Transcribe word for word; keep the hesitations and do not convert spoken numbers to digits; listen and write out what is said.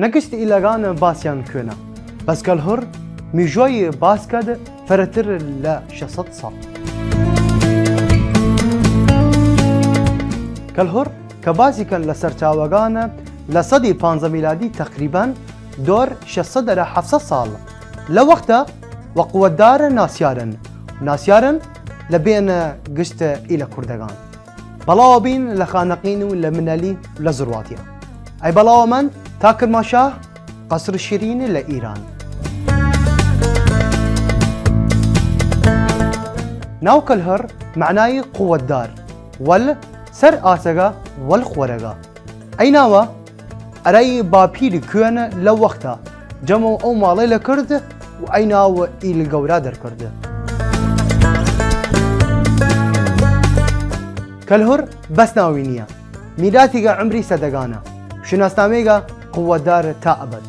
نە گشت ئیلەگان باسیان کوێنە، بەس کەلهوڕ میژووی باس کەد فەرەتر لە شەش سەد ساڵ. کەلهوڕ کە باسی کەن لە سەرچاوەگان لە سەدی پانزە میلادی تەقریبەن دۆر شەش سەد ئەرا هەفت سەد ساڵ لە وەختە وە قووەتدار ناسیارن، ناسیارن لە بێن گشت ئیلە کوردەگان. بەڵاوە بین لە خانەقین و لە منەلی و لە زڕواتیە. ئەی بەڵاوە مەن تا کرماشاه قەسر شیرین لە ئیران. ناو کەلهڕ مەعنای قووەتدار، وەل سەر ئاسەگە، وەل خوەرەگە. ئەی ناوە ئەرای باپیر کوێن لە وەختە جەمەو ئەو ماڵەی لە کرد و ئەی ناو ئیل گەورا دەرکرد. کەلهوڕ بەس ناوی نییە، میراتیگە عمری سەدەگانە، شناسنامەیگە قووەتدار تا ئەبەد.